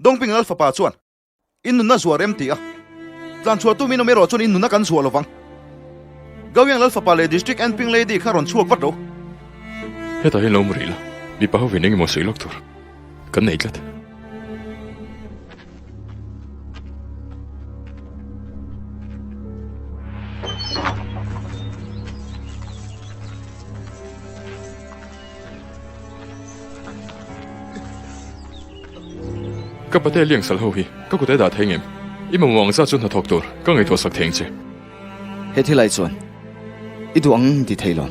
Dongping Lal fapa chuan in nunna zuah rem ti a, tlan chhuah tu min awm erawh chuan in nunna kan zuah lovang. Gaoyang Lal fapa leh District Anping Lady kha rawn chhuak vat ro. Hetah hian lo awm rih la, mipa ho vin engemaw sawi lawk tur kan nei tlat. Ka pate liang sal ho hi ka kut e dah thei ngem? I mamawh ang zat chu hnathawk tur ka ngaihtuah sak thei ang che. He thil ai chuan i duh ang ti thei lo.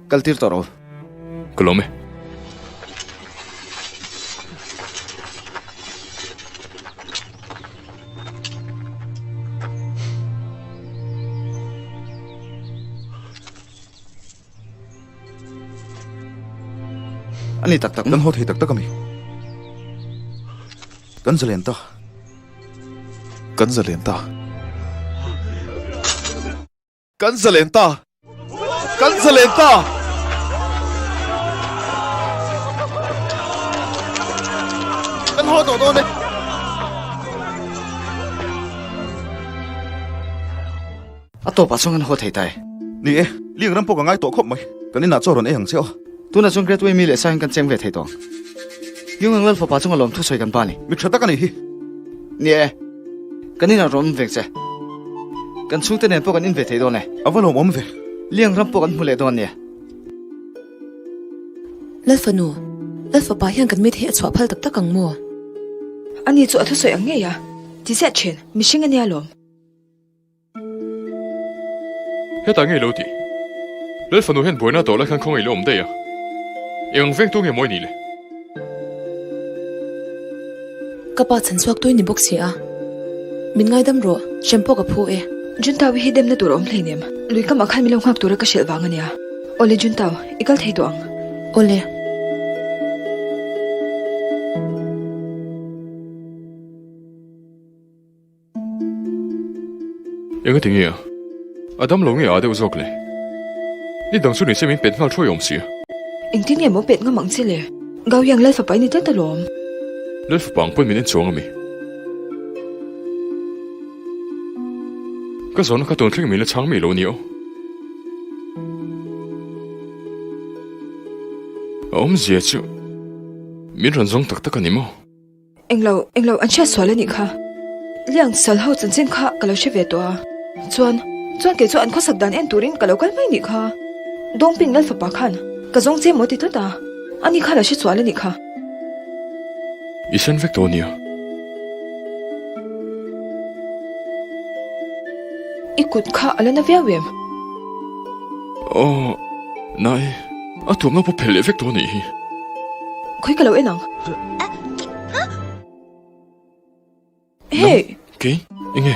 Kal tir tawh rawh. Ka lawm e. A ni tak tak maw? Kan haw thei tak tak a mi? Kan zalen ta. Kan zalen ta. Kan zalen ta. Kan zalen ta. Kan haw tawh dawn e. A tawpah chuan kan haw thei ta e. Ni e, Liang ram pawh ka ngai tawh khawp mai. Kan inah chaw rawn ei ang che aw. Tunah chuan Great Way mi leh Saiin kan cheng ve thei tawh ang. Yung ang Lal fapa chunga lawm thusawi kan pa ni. Mi tha tak a nih hi. Ni e, kan inah rawn awm vek che. Kan chhungte nen pawh kan in ve thei dawn e. A va lawm awm ve. Liang ram pawh kan hmu leh dawn nia. Lal fanu, Lal fapa hian kan mit hi a chhuah phal tak tak ang maw? Ani chu a thusawi ang ngei a, ti ziah thin, mihring a nia lawm. Hetah ngei lo tih. Lal fanu hian buaina tawh lai khan khawngaih lo awm daih a. Eng ang veng tu nge mawi ni le? Ka pa chhan chhuak tui ni bawk si a. Min ngaidam rawh, hrem pawh ka phu e. Juntau hi demna tur a awm hleinem. Lui kamah khan min lo nghak tura ka hrilh vang a nia. Awle Juntau, i kal thei tawh ang. Awle. Enga ti nge a? A dam lo nge a deuh zawk le? Ni dang chu ni se min pet nghal thuai awm sia. Engtin nge maw pet ngam ang che le? Gau hian Lal fapa i ni tlat alawm. Lal fapa ang pawn min en chuang ami? Ka zawhna kha tun thleng min la chhang mi lo ni aw. A awmzia chu min rawn zawng tak tak a ni maw? Englo, englo an hriat sual a nih kha. Liang sal ho chanchin kha ka lo hre ve tawh a. Chuan, chuan kei chu an khawsak dan en turin ka lo kal mai nih kha. Dawngping Lal fapa khan ka zawng che maw ti tlat a, ani kha lo hre sual a nih kha. I sen vek tawh nia. I kut kha a la na viau em? Aw, nai, a tuamna pawh phelh leh vek tawh a nih hi. Khawi ka lo en ang. Hey! Kei? Enge?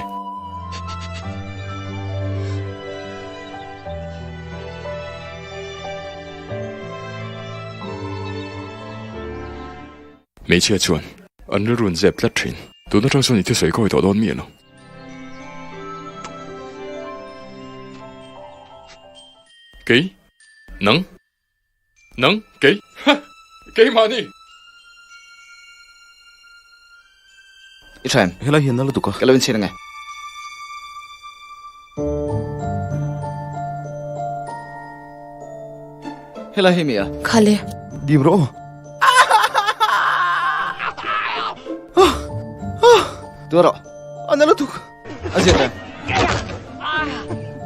Hmeichhia chuan an rilru an zep tlat thin. Tun atang chuan i thusawi kawi tawh dawn mi elo? Kei? Nang? Nang, kei, ha! Keimahni! I tha em? Helai hian nala duk a. Ka lo inchhin ange. Helai hi mi a? Khale. Dim rawh aw. Tua rawh. A nala duk. A zir em?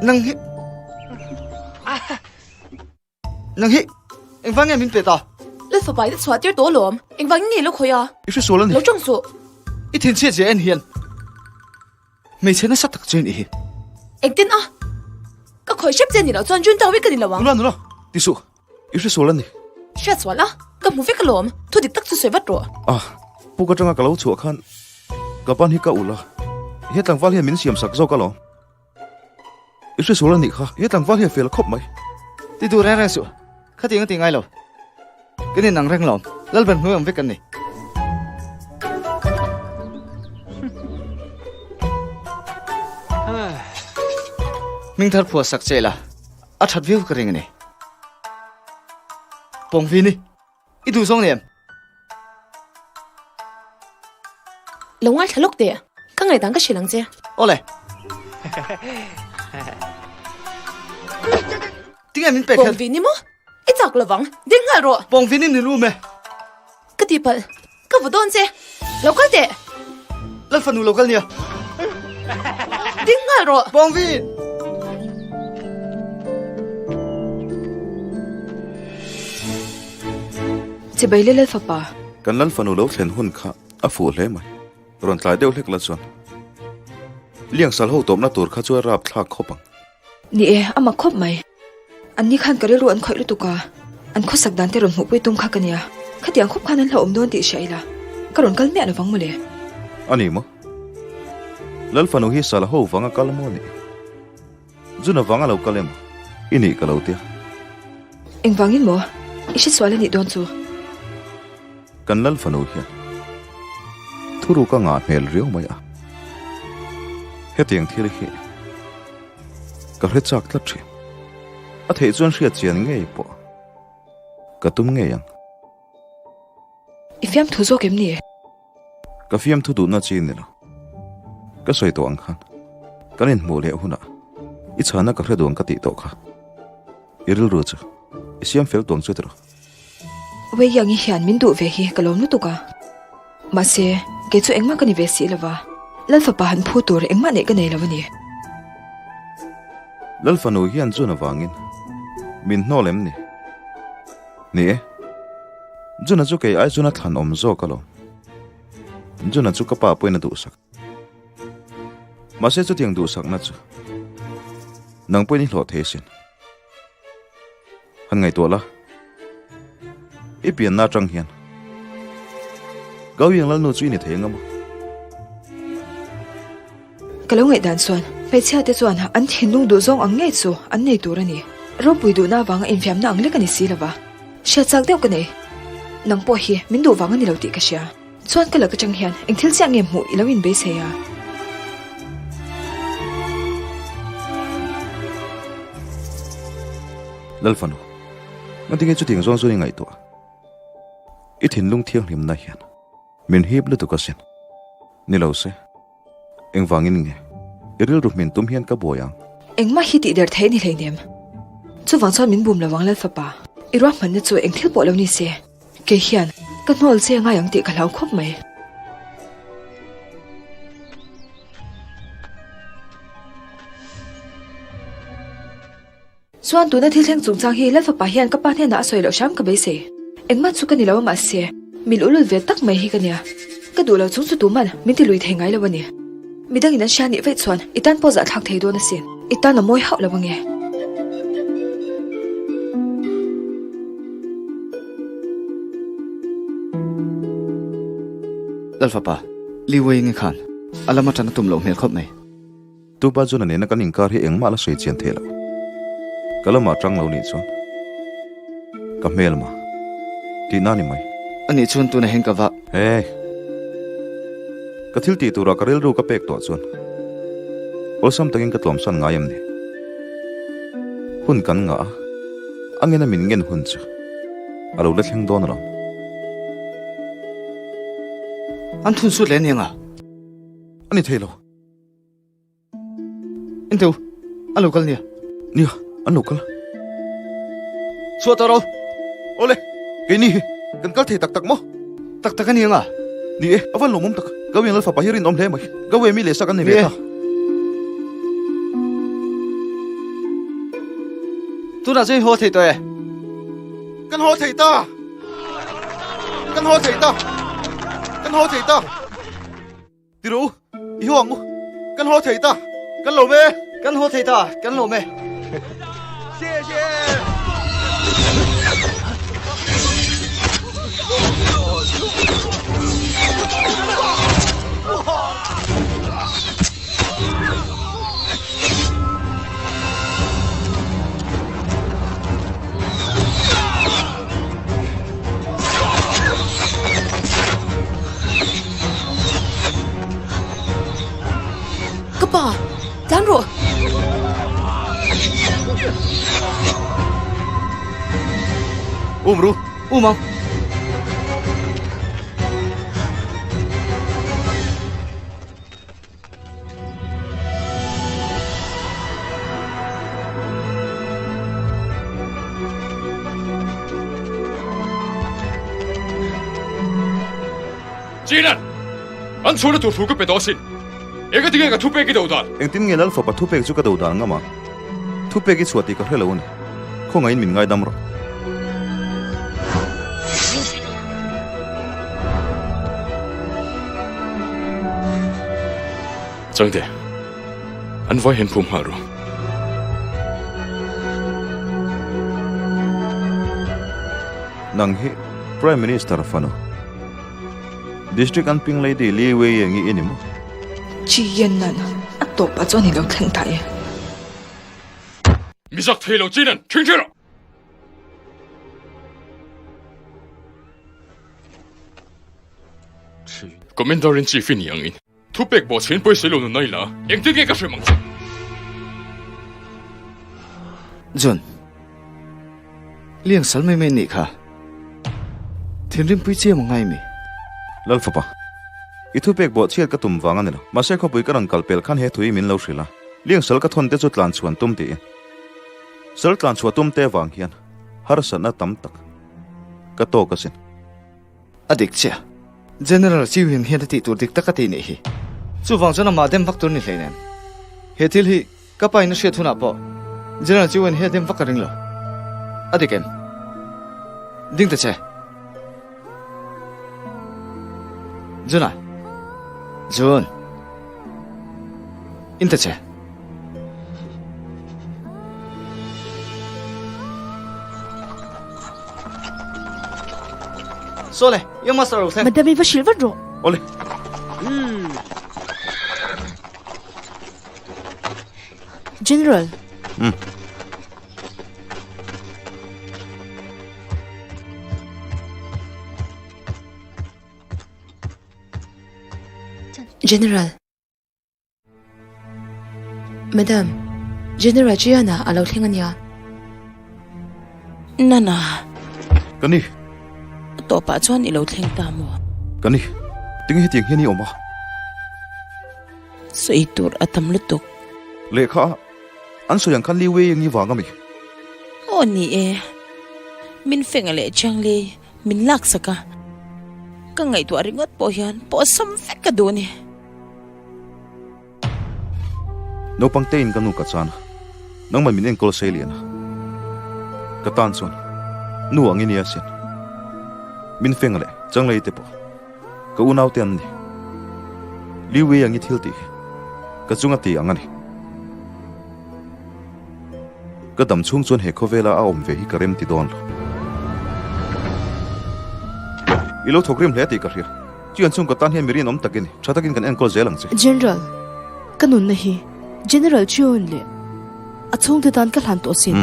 Nang hi. Nang hi engvang nge min pe ta? Lal fapa in a chhuah tir tawh alawm. Engvang in nge lo khawi a? I hre sual a ni. Lo tawng suh. I thinchhiat zia en hian hmeichhe nasa tak chu i nih hi. Engtin a? Ka khawi hrep che ni loh chuan Junta wi ka ni lo ang. Nula nula, ti suh. I hre sual a ni. Hriat sual a? Ka hmu vek alawm. Thu dik tak chu sawi vat rawh. A, puk atanga ka lo chhuah khan ka ban hi ka ulh a. He tlangval hian min siam sak zawk alawm. I hre sual a nih kha, he tlangval hi a fel khawp mai. Ti duh reng reng suh, khatiang a ti ngai lo. Kan inang reng lawm, Lalber hnuai awm vek kan ni. Hming thar phuah sak che la, a that viau ka ring a ni. Pawngvini, i duh zawng ni em? Lo ngaithla lawk teh. Ka ngaihdan ka hrilh ang che. Awle. Tinge min pek kher? Pawngvin ni maw? I chak lovang. Ding nghal rawh. Pawngvin in ni rum e. Ka tihpalh. Ka vaw dawn che. Lo kal teh. Lal fanu lo kal nia. Ding nghal rawh. Pawngvin! Chibai le Lal fapa. Kan Lal fanu lo thlen hun kha a fuh hle mai. Rawn tlai deuh hlek la chuan. Liang sal ho tawpna tur kha chu a rap thlak khawp ang. Ni e, a mak khawp mai. An ni khan ka rilru an khawih lutuk a, an khawsak dan te rawn hmuhpui tum kha ka nia. Khatiang khawp khan an hlauhawm dawn tih hria ila, ka rawn kal miah lovang mawle. A ni maw? Lal fanu hi sal ho vang a kal maw ni? Jun avang a lo kal emaw i nih ka lo tia. Engvangin maw? I hresual a nih dawn chu. Kan Lal fanu hian thuruk a ngah hmel riau mai a. Hetiang thil hi ka hre chak tlat thin. A theih chuan hriat chian ngei pawh ka tum ngei ang. I fiamthu zawk em ni? Ka fiamthu duhna chi ni lo. Ka sawi tawh ang khan kan inhmuh leh hunah i chhana ka hre duang ka tih tawh kha. I rilru chu i siam fel tuang chu tiraw? Wei Yang-i hian min duh ve hi ka lawm lutuk a. Mahse, kei chu engmah ka ni ve si lova, Lal fapa han phu tur engmah neih ka nei lo a ni. Lal fanu hian Jun avangin min hnawl em ni? Ni e, Jun-a chu kei ai chuan a thlan awm zawk alawm. Jun-a chu ka pa pawhin a duhsak. Mahse chutiang duhsakna chu nang pawhin i hlawh thei asin. Han ngaihtuah la, i pianna atang hian Gaoyang Lalnu chu i ni thei anga maw? Ka lo ngaihdan chuan hmeichhia te chuan an thinlung duh zawng ang ngei chu an nei tur a ni. Ropui duhna avanga infiamna ang lek a ni si lova, hriat chak deuh ka nei. Nang pawh hi min duh vang a ni lo tih ka hria. Chuan ka lak atang hian eng thil chiah nge hmuh i lo inbeisei a? Lalfanu, ngatinge chutiang zawng chuan i ngaihtuah? I thinlung thianghlimna hian min hip lutuk asin. Ni lo se, engvangin nge i rilru hmin tum hian ka buai ang? Engmah hi tihder theih a ni hleinem. Chuvang chuan min bum lo ang Lalfapa. I ruahmanna chu eng thil pawh lo ni se. Kei hian ka hnawl che ngai ang tih ka hlau khawp mai. Chuan tuna thil thleng chungchang hi Lalfapa hian ka pa hnenah a sawi loh hram ka beisei. Engmah chu ka ni lo a mahse mil ulul ve tak mai hi ka nia. Ka duh lo chung chu tuman min ti lui thei ngai lo a ni. Midangin an hria nih vaih chuan i tan pawh zahthlak thei dawn asin. I tan a mawi hauh lo ange. Lalfapa, Li Wei nge khan a lam atana tum loh hmel khawp mai. Tupa chuan a nena kan inkar hi engmah la sawi chian thei lo. Ka lamah tang lo nih chuan ka hmel ma tihna ni mai. Anih chuan tuna heng ka va. Hey! Ka thil tih turah ka rilru ka pek tawh chuan awlsam takin ka tlawmsan ngai em ni? Hun kan ngah a, a ngena min ngen hun chu a lo la thleng dawn alawm. An thun sut leh aniang a? A ni thei lo. Enteu, an lo kal nia. Nia, an lo kal. Chhuah tawh ro. Awle, keini hi kan kal thei tak tak maw? Tak tak a ni anga? Ni e, a van lawmawm tak. Gawiang Lalfapa hi rinawm hle mai. Gawi mi leh sak an ni ve ta. Tunah chuan i haw thei tawh e. Kan haw thei ta! Kan haw thei ta! Kan haw thei ta! Ti rawh u, i haw ang u. Kan haw thei ta, kan lawm e. Kan haw thei ta, kan lawm e. Ka pa, tlan rawh! Um ru, um ang. Chinan! An chhuahna tur thu ka pe tawh asin. Engatinge ka thupek i do dan? Engtin nge Lalfapa thupek chu ka do dan ngam a? Thupek i chhuah tih ka hre lo a ni. Khawngaihin min ngaidam rawh. Changte, an vai hian phum nghal rawh. Nang hi Prime Minister fanu, District an ping Lady Li Wei Yeng i ni maw? Chi Yen Nan, a tawpah chuan i lo thleng ta e. Mi zak thei lo Chinan, ṭhing ṭhing rawh! Commander in Chief i ni angin. Thupek bawh chhin pawisa lo nunai la, engtin nge ka hrem ang che? John, Liang sal mai mai nih kha. Thinrimpui chiam a ngai mi. Lalfapa, i thupek bawh chhiat ka tum vang a ni lo. Mahse khawpui ka rawn kal pel khan he thui min lo hrilh a, Liang sal ka thawn te chu tlan chhuan tum tiin. Sal tlan chhuah tum te vang hian harsatna tam tak ka tawk asin. A dik chiah. General Chiu Hin hian a tih tur dik tak a ti nih hi. Chuvang chuan amah dem vak tur ni hleinem. He thil hi ka pa in a hriat hunah pawh General Chiu Hin hi a dem vak ka ring lo. A dik em? Ding ta che. Jun a. Jun. In ta che. Saw le, young master lo thleng. Madam i va hrilh vat rawh. Awle. General. Um. General. Madam, General Gianna a lo thleng a nia. Nana. Ka ni. A tawpah chuan i lo thleng ta maw? Ka ni. Tinge hetiang hian i awm a? Sawi tur a tam lutuk. Lehkha an sawi ang khan Li Wei eng i vang a mi? Aw ni e. Min feng leh Chiang Li min laksak a. Ka ngaihtuah ringawt pawh hian pawhsam vek ka duh a ni. Naupang te in ka nu ka chan a, nangmah min enkawl sei lian a. Ka tan chuan nu ang i nia sin. Min feng leh changlei te pawh ka unau te an ni. Liwi ang i thil tih hi ka chunga ti ang a ni. Ka dam chhung chuan he khawvela a awm ve hi ka rem ti dawn lo. I lo thawk rim hle tih ka hria. Chuan chung ka tan hian mi rinawm takin tha takin kan enkawl zel ang che. General, ka nunna hi General Chion leh a chhungte tan ka hlan tawh sin.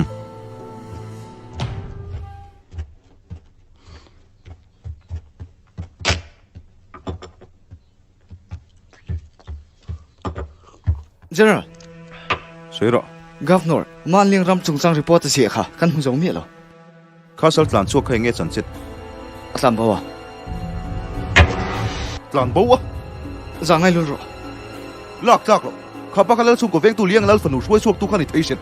General. Sawi rawh. Governor, Manling ram chungchang report a ziah kha kan hmu zo miah lo. Kha sal tlan chhuak kha enge chanchin? A tlan bo a. Tlan bo a? Zah ngai lul rawh. Lak tlak loh. Kha pa kha lal chhungkaw vengtu Liang lal fanu hruai chhuak tu kha ni thei sin.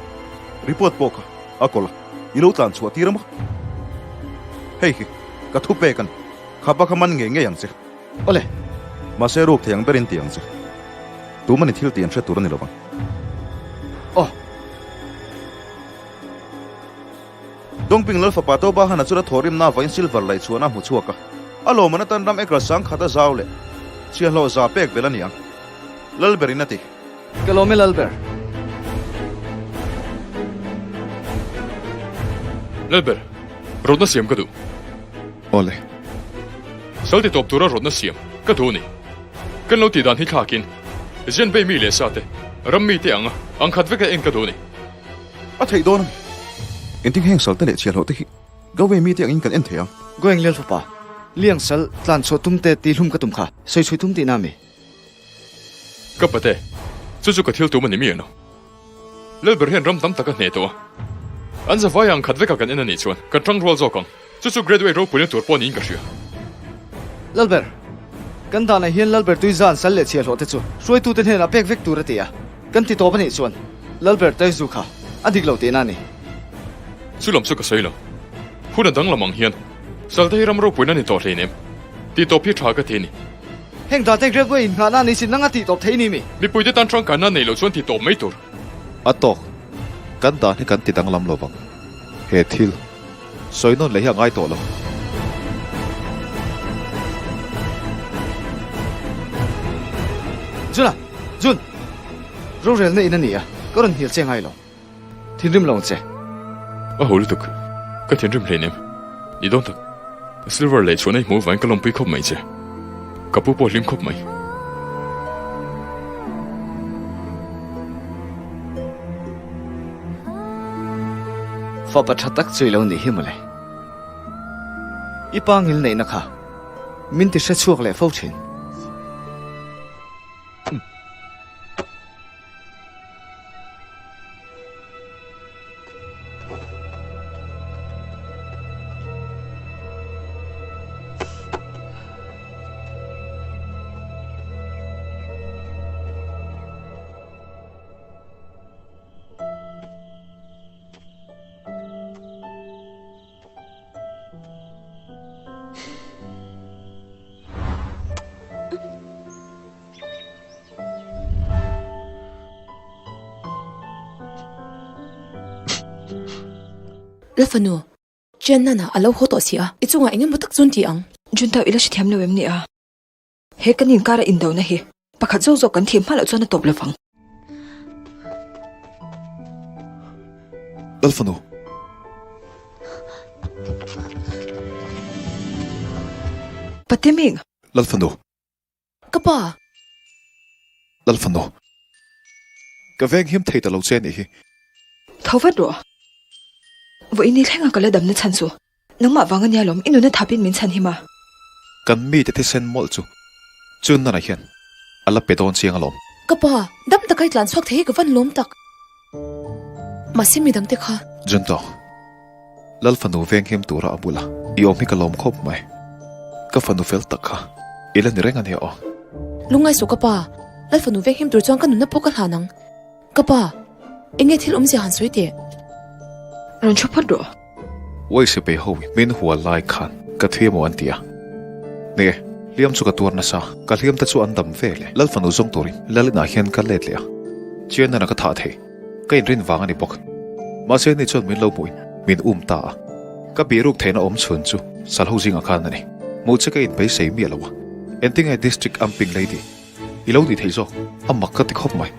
Report pawh kha a kawl a, i lo tlan chhuah tir a maw? Hei hi ka thu pek a ni. Kha pa kha man ngei ngei ang che. Awle. Mahse ruk thei ang berin ti ang che. Tumani thil tih an hre tur a ni lovang. Aw. Dongping lal fapa Toba Hana chuan a thawhrimna avain silver laih chhuahna a hmu chhuak a. A lawmman atan ram ekra sang khat a zau leh chhiahhlawh za pek belh a ni ang. Lalber in a ti. Ka lawm e Lalber. Lalber, rawtna siam ka duh. Awle. Sal ti tawp tura rawtna siam ka duh a ni. Kan lo tih dan hi thlakin Zianbei mi leh sa te, ram mi te anga ang khat veka en ka duh a ni. A theih dawn a ni. Engtin heng sal te leh chhiahhlawh te hi Gawei mi te angin kan en thei ang. Goeng Lel fapa, Liang sal tlan chhuah tum te tih hlum ka tum kha, sawi chhui tum tihna a mi? Ka pate, chu chu ka thil tum a ni mi ano? Lalber hian ram tam tak a hneh tawh a, an zavai ang khat veka kan en a nih chuan kan tang rual zawk ang. Chu chu Graduate ropuina tur pawh niin ka hria. Lalber, kan danah hian Lalber tui zan sal leh chhiahhlawh te chu hruaitute hnenah pek vek tur a ti a, kan ti tawp a nih chuan Lalber Taizu kha a dik lo tihna a ni. Chu lam chu ka sawi lo. Hun a danglam ang hian sal te hi ram ropuina ni tawh hleinem. Tih tawp hi tha ka ti a ni. Heng dan te Great Way in nghahna ni sin nanga tih tawp thei ni mi? Mipuite tan tangkaina nei loh chuan ti tawp mai tur. A tawk, kan dan hi kan ti danglam lo vang. He thil sawi nawn leh hi a ngai tawh lo. Jun a! Jun! Rorelna in a ni a, ka rawn hnial che ngai lo. Thinrim lo ang che. A ho lutuk. Ka thinrim hleinem. Ni dawn tak. Silver leh chhuahna i hmuh vangin ka lawmpui khawp mai che. Ka pu pawh hlim khawp mai. Fapa tha tak chu i lo nih hi mawle. I pa ngil neihna kha min ti hre chhuak leh fo thin. La fanu, Chian nana a lo haw tawh si a, i chungah eng emaw tak chuan ti ang. Junta i la hrethiam lo em ni a? He kan inkara indona hi pakhat zawk zawk kan thih hma loh chuan a tawp lovang. Lal fanu. Pateming. Lal fanu. Ka pa! Lal fanu. Ka veng him thei ta lo che nih hi. Tho vat rawh. Vawiin ni thlenga ka la damna chhan chu nangmah vang ania lawm i nuna thapin min chhan him a. Kan mite thisen mawlh chu chun nana hian a la pe dawn chiang alawm. Ka pa, dam taka i tlan chhuak thei hi ka van lawm tak. Mahse midangte kha. Junto. Lal fanu venghim tura a bula i awm hi ka lawm khawp mai. Ka fanu fel tak kha i la ni reng a nia aw. Lungngai suh ka pa, Lal fanu venghim tur chuan ka nunna pawh ka hlan ang. Ka pa, eng nge thil awmzia han sawi teh? Rawn thu phawt rawh. Uaise pei ho min hual lai khan ka thi emaw an ti a. Ni e, hliam chu ka tuar nasa, ka hliam te chu an dam ve le. Lal fanu zawng turin Lal inah hian ka let leh a, Chianana ka thah thei. Ka inrin vang a ni bawk. Mahse ni chuan min lo hmuhin min um ta a. Ka bihruk theihna awm chhun chu Salho zingah khan a ni. Hmuh che ka inbeisei miah lo a. Engtinge District Amping Lady i lo nih theih zawk? A mak ka ti khawp mai.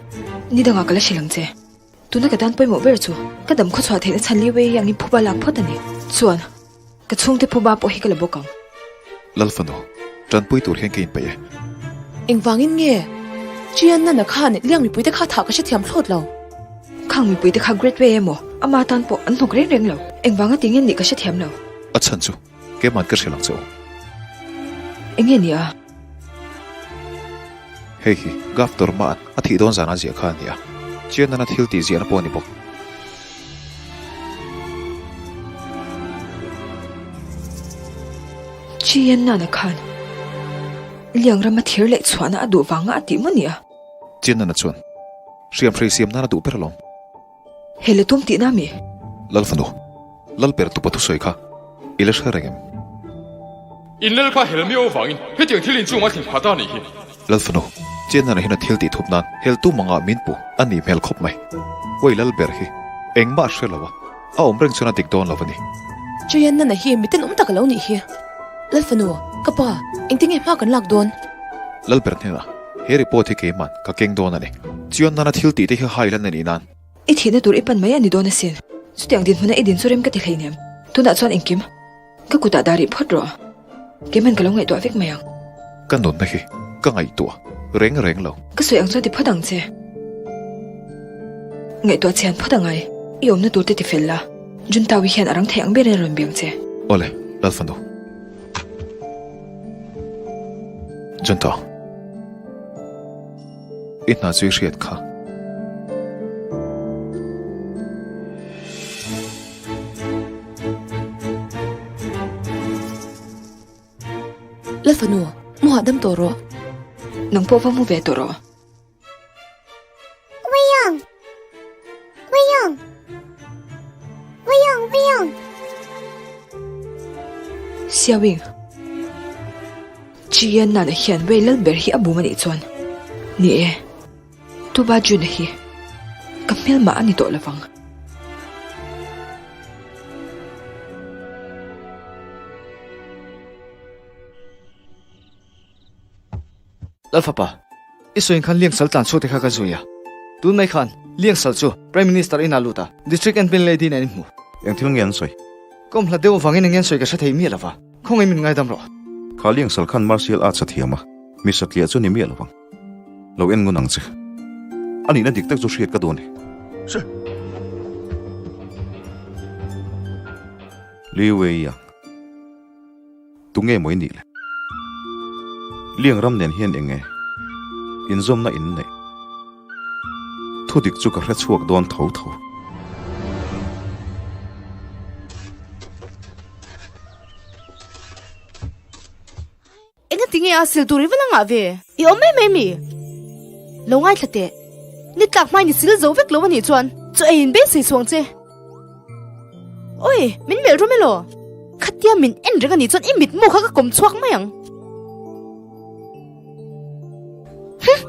Ni dangah ka la hrilh ang che. Tuna ka tan pawimawh ber chu ka dam khawchhuah theihna chhan Liwei hi angin phuba lak phawt a ni. Chuan, ka chhungte phuba pawh hi ka la bawk ang. Lal fanu, tanpui tur hian ka inpeih e. Engvangin nge Chian Nana khan Liang mipuite kha thah ka hrethiam thlawt lo. Khang mipuite kha Great Way emaw ama tan pawh an hnawk reng reng lo. Engvanga ti nge nih ka hrethiam lo. A chhan chu keimahn ka hrilh ang che u. Enge ni a? Hei hi Gav Torma'n a thih dawn zana ziah kha a ni a, Chian Nana thil tih ziahna pawh a ni bawk. Chian Nana khan Liang rama thir leh chhuahna a duh vanga a tih maw nia? Chian Nana chuan hriam hrei siam nan a duh ber alawm. He le tum tihna mi? Lal fanu, Lal ber tupa thusawi kha i la hre reng em? In lal kha hel miau avangin hetiang thil inchung a thlen phah ta a nih hi. Lal fanu, Chian Nana hian a thil tih thup nan hel tum angah min pu a nih hmel khawp mai. Uai Lal ber hi engmah a hre lo a, a awm reng chuan a dik dawn lo a ni. Chian Nana hi miten awm tak a lo nih hi. Lal fanu, ka pa, engtin nge hma kan lak dawn? Lal ber hnenah, He report hi keiman ka keng dawn a ni. Chian Nana thil tih te hi hai lan a nih nan. I thihna tur i pan mai a ni dawn asin. Chutiang dinhmuna i din chu rem ka ti hleinem. Tunah chuan engkim ka kutah dah rih phawt rawh. Keiman ka lo ngaihtuah vek mai ang. Ka nunna hi ka ngaihtuah reng reng lo. Ka sawi ang chuan ti phawt ang che. Ngaihtuah chian phawt angai. I awmna tur te ti fel la. Juntawi hian a rang thei ang berin a rawn biang che. Awle, Lalfanu. Junta. I hna chu i hriat kha. La fanu, mu hahdam tawh rawh. Nang pawh va mu ve tawh rawh. Xiaoying. Chian Nana hian Wei lal ber hi a bum a nih chuan, ni e, Tuba Jun-a hi ka hmelmah a ni tawh lovang. Lalfapa, i sawiin khan Liangsal tlan chhuak te kha ka zui a. Tun mai khan Liangsal chu Prime Minister inah lut a, District Admin Lady nen in hmu. Eng thil nge an sawi? Ka awm hlat deuh avangin eng nge an sawi ka hre thei miah lova, khawngaih min ngaidam rawh. Kha Liangsal khan martial arts a thiam a, mi satliah chu ni miah lovang. Lo en ngun ang che. A nihna dik tak chu hriat ka duh a ni. Sir. Liu Wei-a. Tunge maw i nih le? Liang ram nen hian eng nge inzawmna in neih? Thudik chu ka hre chhuak dawn tho tho. Enga tinge a sil tur i va la ngah ve? I awm mai mai mi? Lo ngaithla teh. Ni tlak hmain i sil zo vek lo anih chuan chu ei in beisei chhuang che. Oi, min melh rum elaw? Khatia min en reng anih chuan i mitmu kha ka kawm chhuak mai ang. Huh!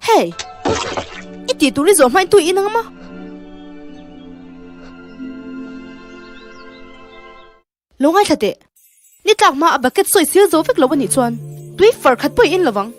Hey! I tih tur i zawh hmain tui in ang maw? Lo ngaithla teh. Ni tlak hma a bucket sawi sil zo vek lo anih chuan tui far khat pawh i in lovang.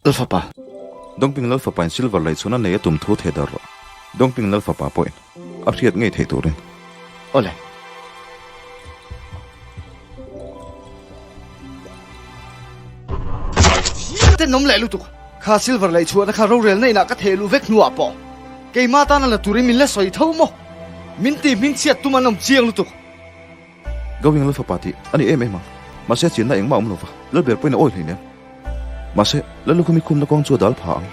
Lalfapa. Dongping Lalfapain silver lei chhun a nei a tum thu thei dar rawh. Dongping Lalfapa pawhin a hriat ngei theih turin. Awle. Tenawm leh lutuk. Kha silver lei chhuahna kha rorelna inah ka theh luh vek hnuah pawh keimah tana la turin min la sawi tho maw? Min tih hmingchhiat tum an awm chiang lutuk. Gawing Lalfapa tih a ni em em ang. Mahse chinna engmah a awm lova, Lalber pawhin a awi hleinem. Mahse, Lallukhumi khumna kawng chu a dal pha ang.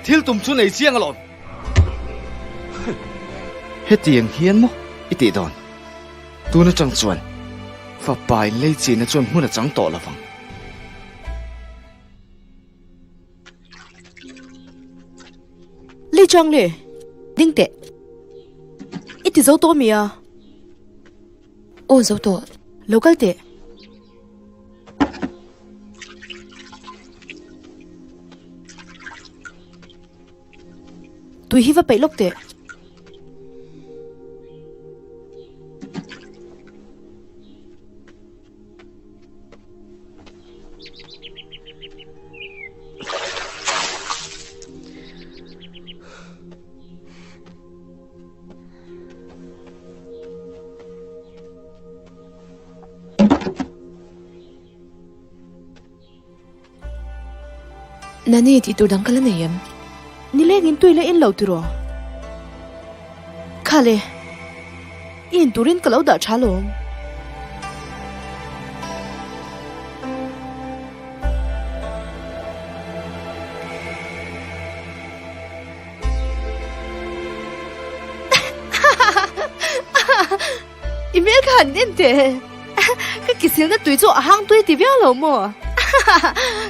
Thil tum chu nei chiang alawm. Hetiang hian maw i tih dawn? Tun atang chuan fapa in lei chinna chuan hmun a chang tawh lovang. Li Chang le, ding teh. I ti zo tawh mi a? Aw zo tawh. Lo kal teh. Tui hi va peih lawk teh. Nani tih tur dang ka la nei em? Nilengin tui la in lo tiraw? Khale, i in turin ka lo dah tha lawm. I hmel kha han en teh. Ka kisilna tui chu a hang tui ti viau lo maw?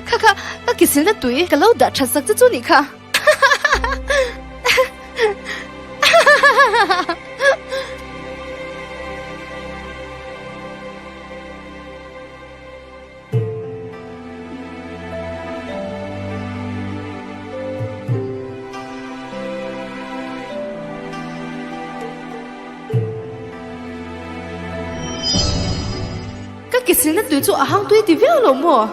Kha kha, ka kisilna tui ka lo dah that sak che chu nih kha. Ka kisilna tui chu a hang tui ti viau lo maw?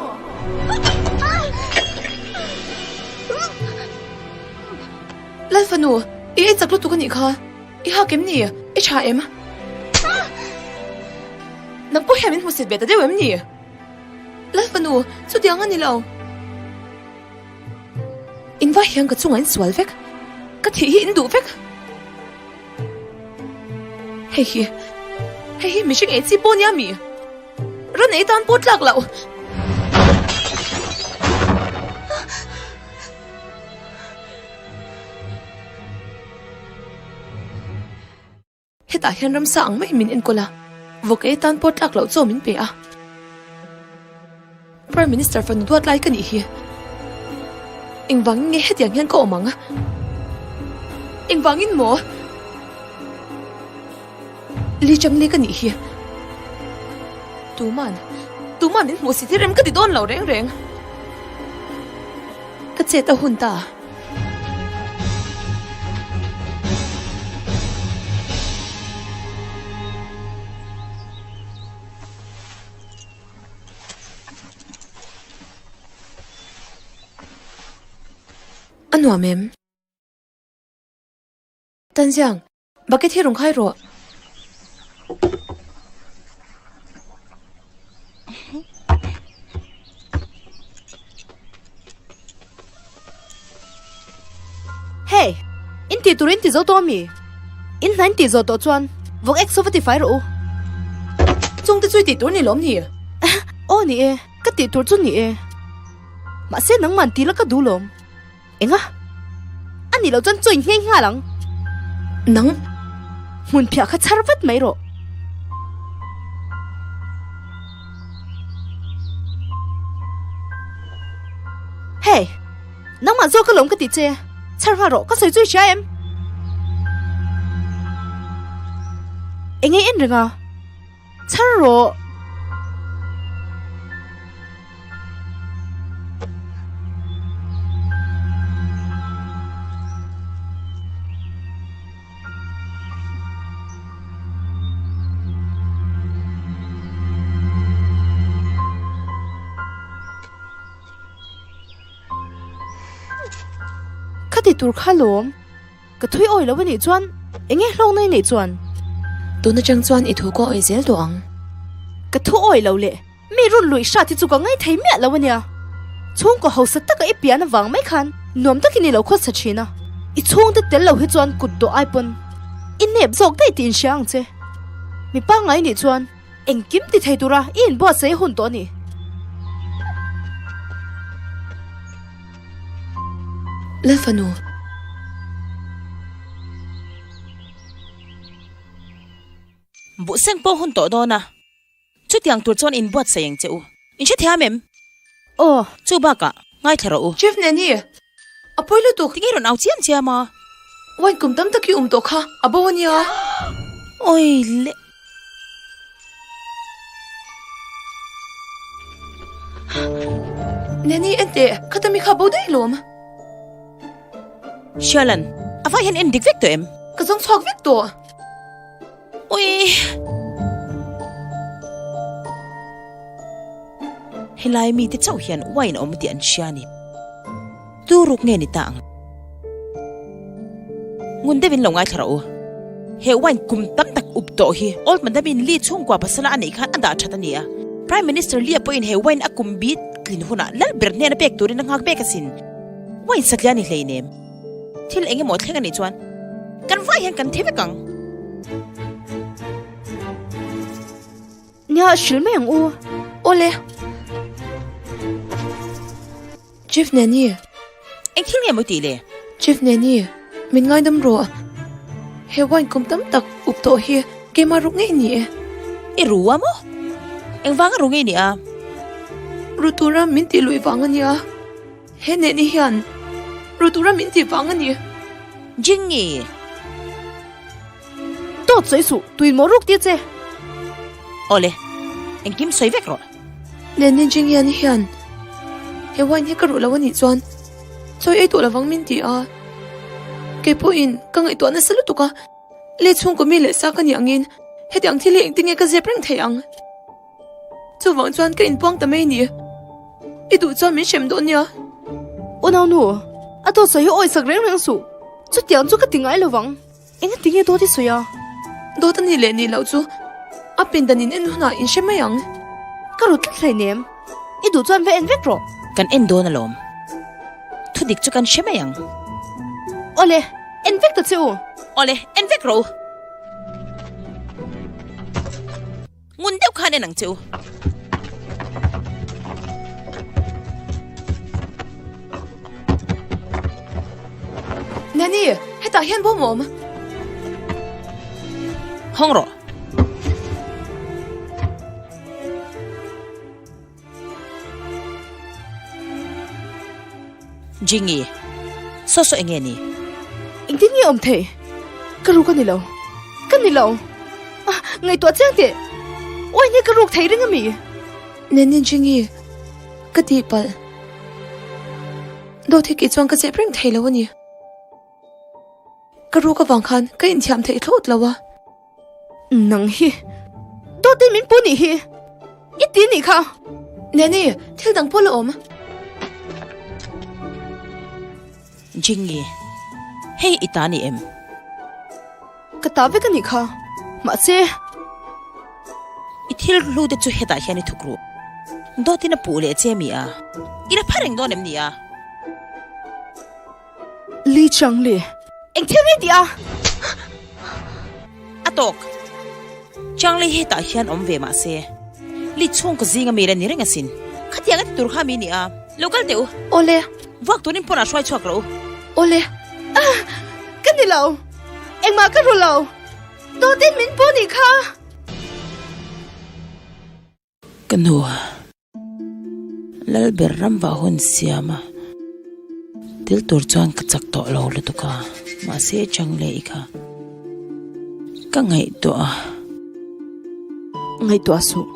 Lalfanu, i ei chak lutuk a nih kha. I hak em ni? I tha em? Nang pawh hian min hmusit ve ta deuh em ni? Lalfanu, chutiang a ni lo. In vai hian ka chungah in sual vek. Ka thih hi in duh vek. Hei hi, hei hi mihring ei chi pawh nia mi? Rawn ei tan pawh tlak loh. Hetah hian ramsa ang maiin min enkawl a, vawk ei tan pawh tlak loh chaw min pe a. Prime Minister fanu duat lai ka nih hi. Engvangin nge hetiang hian ka awm ang? Engvangin maw? Li Changli ka nih hi. Tuman, tuman min hmuh si thil rem ka ti dawn lo reng reng. Ka chet a hun ta. A nuam em? Tanziang, bucket hi rawn khai rawh. Hey! In tih tur in ti zo tawh ami? In hna in tih zawh tawh chuan vawk ek saw va ti fai rawh u. Chung te chu i tih tur ni lawm ni? Aw ni e, ka tih tur chu ni e. Mahse nangman ti la ka duh lawm. Enga? A nih loh chuan chaw in ngheng nghal ang. Nang? Hmun phiah kha chhar vat mai rawh. Hey! Nangmah zawk alawm ka ti che. Chhar nghal rawh, ka sawi chu i hria em? Enge en reng a? Chhar rawh! Ka ti tur kha lawm. Ka thui awi lo anih chuan eng nge hlawkna i neih chuan? Tun atang chuan i thu ka awi zel tawh ang. Ka thu awi lo leh mi run luih hrat hi chu ka ngaithei miah lo ania. Chhungkaw hausa taka i pian avang mai khan nuam takin i lo khawsa thin a. I chhungte tel lo hi chuan kut dawh ai pawn i nep zawk daih tih inhria ang che. Mi pangngai nih chuan Engkim ti thei tura i inbuatsaih a hun tawh a ni. Lalfanu. Buh seng pawh hun tawh dawn a, chutiang tur chuan inbuatsaih ang che u. In hrethiam em? Aw. Chu bakah ngaithla rawh u. Chief Nanny, A pawi lutuk. Tinge rawn au chiam chiam a? Wine kum tam tak i um tawh kha, a bo a nia. Awi le. Nanny en teh, khata mi kha bo daih lawm. Hrialan, a vai hian en dik vek tawh em? Ka zawng chhuak vek tawh. Ui. Helai mite chauh hian wine awm tih an hria a ni. Tu ruk nge ni ta ang? Ngun deuhin lo ngaithla rawh u. He wine kum tam tak up tawh hi Old Madam-in Lee chhungkua pasala a neih khan a dah that a ni a. Prime Minister Lee-a pawhin he wine a kum bit tlin hunah lal ber hnena pek turin a nghak mek asin. Wine satliah a ni hleinem. Thil eng emaw thleng a nih chuan kan vai hian kan thi vek ang. Nia, hrilh mai ang u. Awle. Chief Nanny. Eng thil nge maw i tih le? Chief Nanny, min ngaidam rawh. He wine kum tam tak up tawh hi keimah ruk ngei ni e. I ru a maw? Engvanga ru ngei ni a? Ru tura min tih luih vang a nia. He nehni hian ru tura min tih vang a ni. Jingi! Dawt sawi suh, tuin maw ruk tir che? Awle, engkim sawi vek rawh. Nehni Jingi-a ni hian he wine hi ka ruh lo a nih chuan chawi ei tawh lovang min ti a. Kei pawhin ka ngaihtuah nasa lutuk a, lei chhungkaw mi leh sa ka nih angin hetiang thil hi engtin nge ka zep reng thei ang? Chuvang chuan ka inpuang ta mai ni. I duh chuan min hrem dawn nia. Unau nu, a dawt sawi hi awi sak reng reng suh. Chutiang chu ka ti ngai lovang. Enga ti nge dawt i sawi a? Dawt a nih leh nih loh chu a pindan in en hunah in hre mai ang. Ka ru tlat hleinem. I duh chuan va en vek rawh. Kan en dawn alawm. Thudik chu kan hre mai ang. Awle, en vek ta che u. Awle, en vek rawh u. Ngun deuh khan en ang che u. Nanny, hetah hian bawm a awm. Hawng rawh. Jingi, saw saw enge ni? Engtin nge awm thei? Ka ruk a ni lo. Ka ni lo. Ah, ngaihtuah chiang teh. Wine hi ka ruk thei ring a mi? Nanny Jingi, ka tihpalh. Dawt hi kei chuan ka chep reng thei lo a ni. Ka ruk avang khan ka inthiam theih thlawt lo a. Nang hi dawtin min pu nih hi i ti nih kha. Nanny, thil dang pawh la awm. Jingi, hei i ta ni em? Ka ta vek a nih kha. Mahse. I thil hlu te chu hetah hian i thuk ruh. Dawtin a puh leh che mi a? I la pha reng dawn em ni a? Li Changli, eng thil nge tih a? A tawk. Changli hetah hian awm ve mah se, Li chhungkaw zinga mi la ni reng asin. Khatiang a ti tur kha mi ni a, lo kal teh u. Awle. Vuak turin pawnah hruai chhuak rawh u. Awle. Ah! Ka ni lo. Engmah ka ru lo. Dawtin min pu nih kha. Ka nu, Lalber ramvah hun siam a, tel tur chuan ka chak tawh lo lutuk a, mahse chang leh i kha ka ngaihtuah a. Ngaihtuah suh,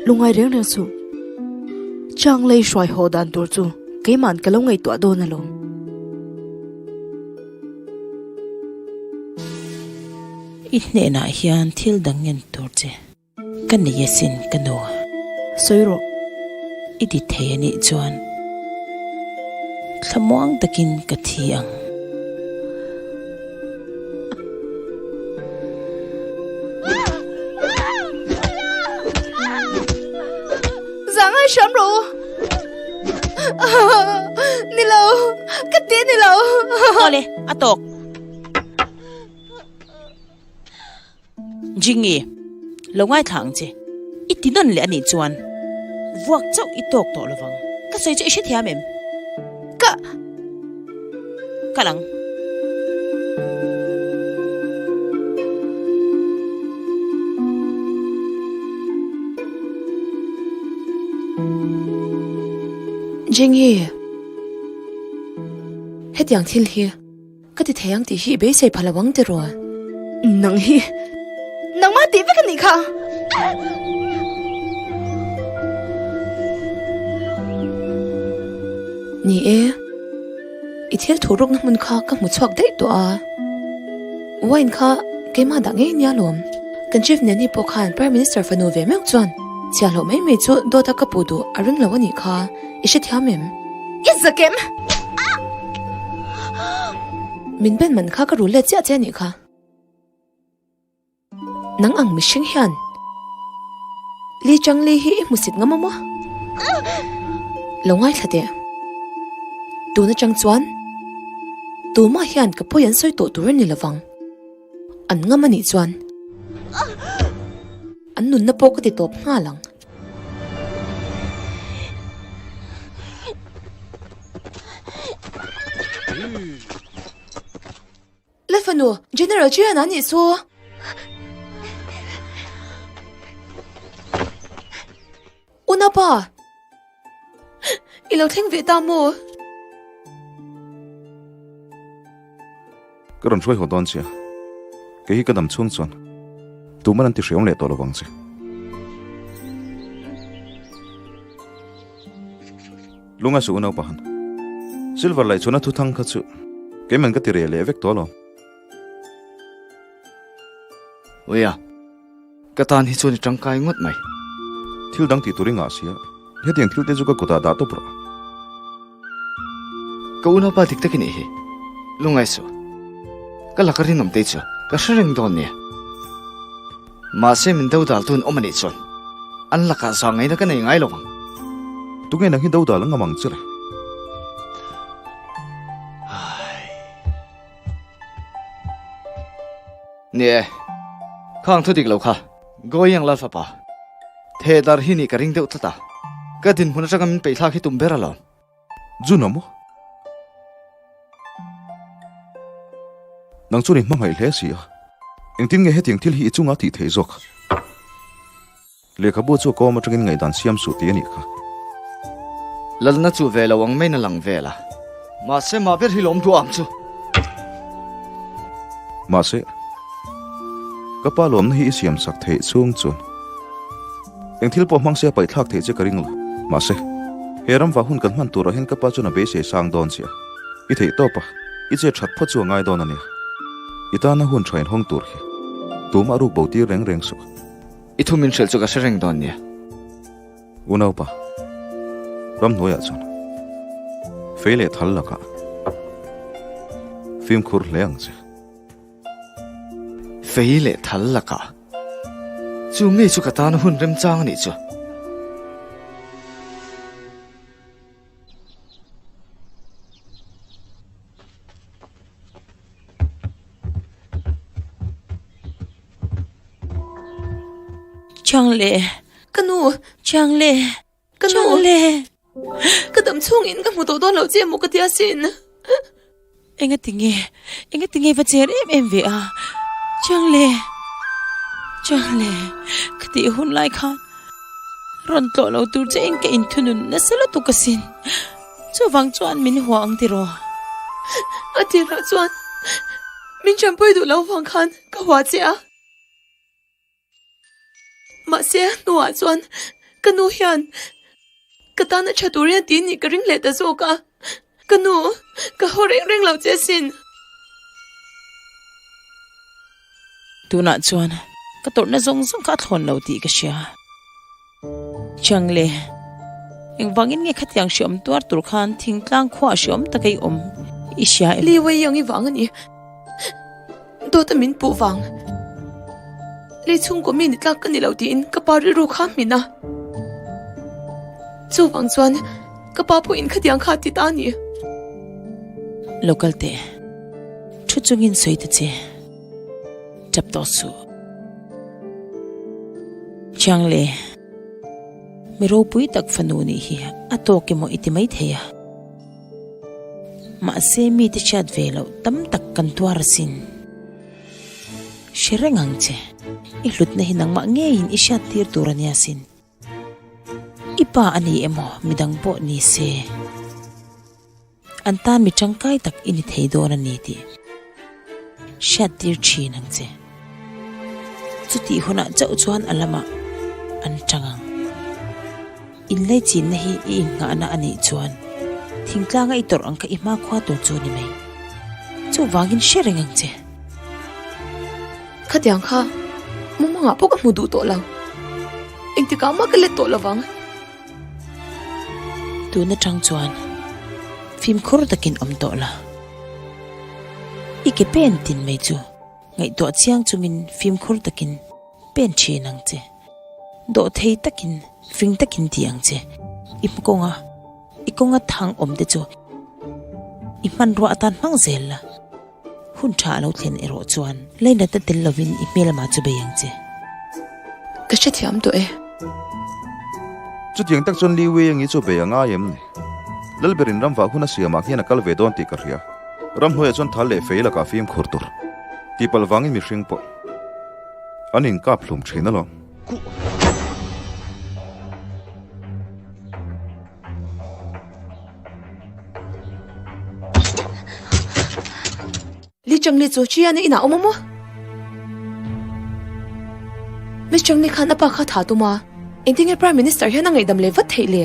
lungai reng reng suh, chang lei hruai haw dan tur chu keima'n ka lo ngaihtuah dawn alawm. I hnenah hian thil dang ngen tur che. Ka nei asin ka nu. Sawi rawh. I ti thei a nih chuan thlamuang takin ka thi ang. Zangai hram rawh u. Ni lo, ka ti ni lo. Awle, a tawk. Jingi, lo ngaithla ang che. I ti nawn leh a nih chuan vuak chauh i tawk tawh lovang. Ka sawi chu i hrethiam em? Ka. Kal ang. Jingi, hetiang thil hi. Ka ti thei ang tih hi i beisei pha lo ang tiraw? Nang hi nangmah tih vek a nih kha. Ni e, i thil thu rukna hmun kha ka hmu chhuak daih tawh a. Wine kha keimah dah ngei nia lawm. Kan Chief Nanny pawh khan Prime Minister fanu ve meuh chuan chhiahhlawh mai mai chu dawta ka puh duh a ring lo a nih kha. I hrethiam em? I zakem! Min ben man kha ka rul let chiah che anih kha. Nang ang mihring hian Li Chang Li hi i hmusit ngam a maw? Lo ngaithla teh. Tun atang chuan tumah hian ka pawi an sawi tawh tur a ni lovang. An ngam anih chuan an nunna pawh ka ti tawp nghal ang. Le fanu, General Chian a nih chu. Unapa, i lo thleng ve ta maw? Ka rawn hruai haw dawn che a, kei hi ka dam chhung chuan tuman an ti hreawm leh tawh lovang che. Lunga suh u naupahan. Silver laihchhuahna thuthang kha chu keiman ka ti reh leh vek tawh alawm. Uia, ka tan hi chuan i tangkai ngawt mai. Thil dang tih tur i ngah sia, hetiang thil te chu ka kutah dah tawp rawh. Ka unaupa dik tak i nih hi. Lungngai suh. Ka laka rinawm te chu ka hre reng dawn nia. Mahse min do dal tun awm a nih chuan an lakah zah ngaihna ka nei ngai lo ang. Tunge nang hi do dal ang ngam ang che le? Ni e, khang thu dik lo kha Goyang Lal fapa theh dar hi nih ka ring deuh tlat a, ka dinhmun atanga min peihthlak hi tum ber alawm. Jun a maw? Nang chuan i hmangaih hle si a, engtin nge hetiang thil hi i chunga tih theih zawk? Lehkhabu chu a kawm atangin ngaihdan siam suh tih a nih kha. Lalna chu ve lo ang maiin a lang vel a, mahse mah ber hi lawm duh ang chu. Mahse, ka pa lawmna hi i siam sak theih chhung chuan eng thil pawh hmang se a paihthlak theih che ka ring lo. Mahse, he ramva hun kan hman turah hian ka pa chuan a beisei sang dawn che a, i theih tawp a, i che that phawt chu a ngai dawn a nia. I tana hun tha inhawng tur hi tumah ruk bo tir reng reng suh. I thu min hrilh chu ka hre reng dawn nia. Unaupa, ramhnuaiah chuan fei leh thal lakah fimkhur hle ang che. Fei leh thal lakah chu ngei chu ka tana hun remchang a nih chu. Chiang le. Ka nu. Chiang le. Ka nu. Chiang le. Ka dam chhungin ka hmu tawh dawn lo che maw ka ti asin. Enga tinge, enga tinge va cher em em ve a. Chiang le. Chiang le. Ka tih hun lai khan rawn tlawh lo tur che in ka inthunun nasa lutuk asin. Chuvang chuan min hua ang tiraw? A tirah chuan min tanpui duh lo vang khan ka hua che a. Mahse a hnuah chuan ka nu hian ka tana tha turin a ti nih ka ring leh ta zawk a. Ka nu, ka haw reng reng lo che asin. Tunah chuan ka tawrhna zawng zawng kha a thlawn lo tih ka hria. Chiang le, engvangin nge khatiang hreawm tuar tur khan thingtlang khuaah hreawm taka i awm i hria em? Li Wei Yang i vang a ni. Dawta min puh vang. Lei chhungkaw mi ni tlak ka ni lo tiin ka pa rilru kha a hmin a. Chuvang chuan ka pa pawhin khatiang kha a ti ta a ni. Lo kal teh, thu chungin sawi ta che. Tap tawh suh. Chiang le, mi ropui tak fanu nih hi a tawk emaw i ti maithei a. Mahse mite hriat ve loh tam tak kan tuar asin. Hre reng ang che, i hlutna hi nangmah ngeiin i hriat tir tur a nia sin. I pa a ni emaw midang pawh ni se, an tan mi tangkai tak i ni thei dawn a ni tih hriat tir thin ang che. Chutih hunah chauh chuan a lamah an tang ang. Inlaichinna hi i innghahna a nih chuan thingtlanga i tawrh ang kha i hmakhua tur chu a ni mai. Chuvangin hre reng ang che. Khatiang kha mumangah pawh ka hmu duh tawh lo. Engtikah mah ka let tawh lovang. Tun atang chuan fimkhur takin awm tawh la. I ke pen tin mai chu ngaihtuah chiang chungin fimkhur takin pen thin ang che. Dawh thei takin fing takin ti ang che. I hma kawnga i kawnga thang awm te chu i hmanrua atan hmang zel la. Hun tha a lo thlen erawh chuan lainatna tel lovin i hmelma chu bei ang che. Ka hrethiam tawh e. Chutiang tak chuan Li Wei-a-ngi chu bei a ngai em ni? Lalberin ramvah hun a siamah hian a kal ve dawn tih ka hria. Ramhnuaiah chuan thal leh fei lakah fimkhur tur. Tihpalh vangin mihring pawh an inkap hlum thin alawm. Li Chengli chu Chian-a inah awm a maw? Miss Chengli khan a pa kha tha tum a, engtin nge Prime Minister hian a ngaihdam leh vat theih le?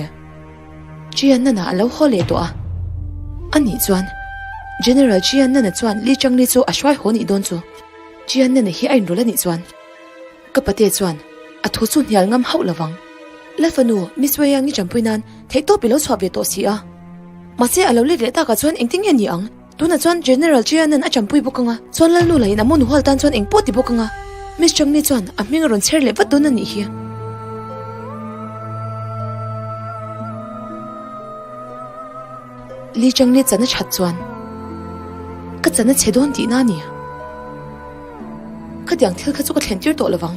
Chian Nana a lo haw leh tawh a, anih chuan General Chian Nana chuan Li Chengli chu a hruai haw nih dawn chu. Chian Nana hi a inrawlh anih chuan Ka pate chuan a thu chu hnial ngam hauh lovang. Lalfanu, Miss Wei-a ngi tanpui nan theihtawp i lo chhuah ve tawh si a. Mahse a lo let leh takah chuan engtin nge ni ang? Tunah chuan General Chianan a tanpui bawk anga, chuan Lalnu lahin a monu hual tan chuan eng pawh ti bawk anga. Miss Changni chuan a hming a rawn chher leh vat dawn a nih hi. Li Changni chan a that chuan ka chan a chhe dawn tihna a ni. Khatiang thil kha chu ka thlen tir tawh lovang.